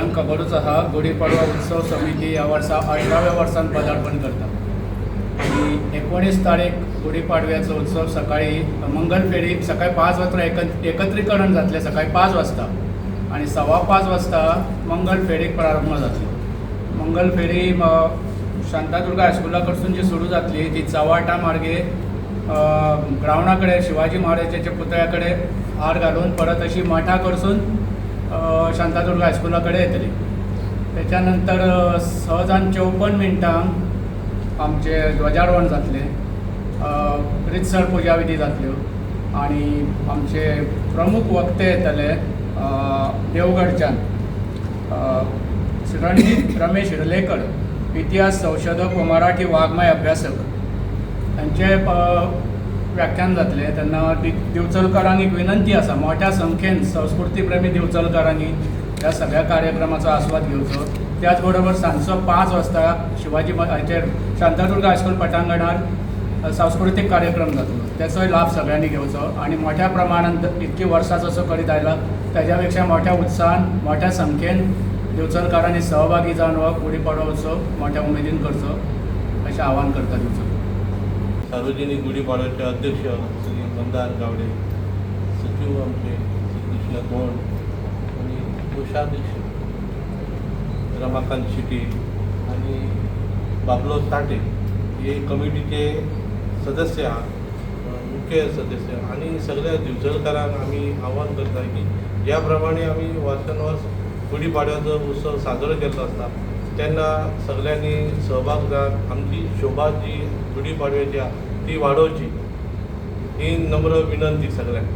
सगळ्यांक खबरूच आसा, गुढीपाडवा उत्सव समिती ह्या वर्सा 18व्या वर्सान पदार्पण करता आनी 19 तारीख गुढीपाडव्याचो उत्सव सकाळी मंगल फेरी सकाळी 5 वाजता एकत्रीकरण जातलें सकाळी 5 वाजता आनी 5:15 वाजता मंगल फेरीक प्रारंभ जातलो. मंगल फेरी शांतादुर्गा हायस्कुला कडसून जी सुरू जातली ती चव्हाटा मार्गे ग्रावंडा कडेन शिवाजी महाराजाच्या पुतळ्या कडेन हार घालून परत अशी मठा कडसून शांतादुर्गा हायस्कुला कडेन येतली. त्याच्या नंतर 6 जावन 54 मिनटांक आमचें ध्वजारोहण जातलें, रितसर पुजाविधी जातल्यो आनी आमचे प्रमुख वक्ते येतले देवगडच्यान रणजीत रमेश हिर्लेकर, इतिहास संशोधक व मराठी वाङ्मय अभ्यासक, हांचे व्याख्यान जातलें. तेन्ना दिवचलकारांक एक विनंती आसा, मोठ्या संख्येन संस्कृती प्रेमी दिवचलकारांनी ह्या सगळ्या कार्यक्रमाचो आस्वाद घेवचो. त्याच बरोबर सांजचो 5 वाजता शिवाजी हाचेर शांतादुर्गा हायस्कूल पटांगणार सांस्कृतीक कार्यक्रम जातलो, त्याचोय लाभ सगळ्यांनी घेवचो आनी मोठ्या प्रमाणान इतकी वर्सां जसो करीत आयला त्याच्या पेक्षा मोठ्या उत्साहान मोठ्या संख्येन दिवचलकारांनी सहभागी जावन हो गुढीपाडवा उत्सव मोठ्या उमेदीन करचो अशें आवाहन करता दिवचल. सार्वजनिक गुढीपाडव्याचे अध्यक्ष श्री मंदार गावडे, सचिव आमचे श्री कृष्ण गोंड आणि कोषाध्यक्ष रमाकांत शेट्टी आणि बाबलो ताटे हे कमिटीचे सदस्य आहा, मुख्य सदस्य. आणि सगळ्या दिवचलकारांक आमी आव्हान करता की ज्या प्रमाणे आमी वर्सान वर्स गुढीपाडव्याचो उत्सव साजरो केल्लो आसता तेन्ना सगळ्यांनी सहभाग जावन आमची शोभा जी गुढीपाडव्याची आहा ती वाडोवची ही नम्र विनंती सगळ्यांक.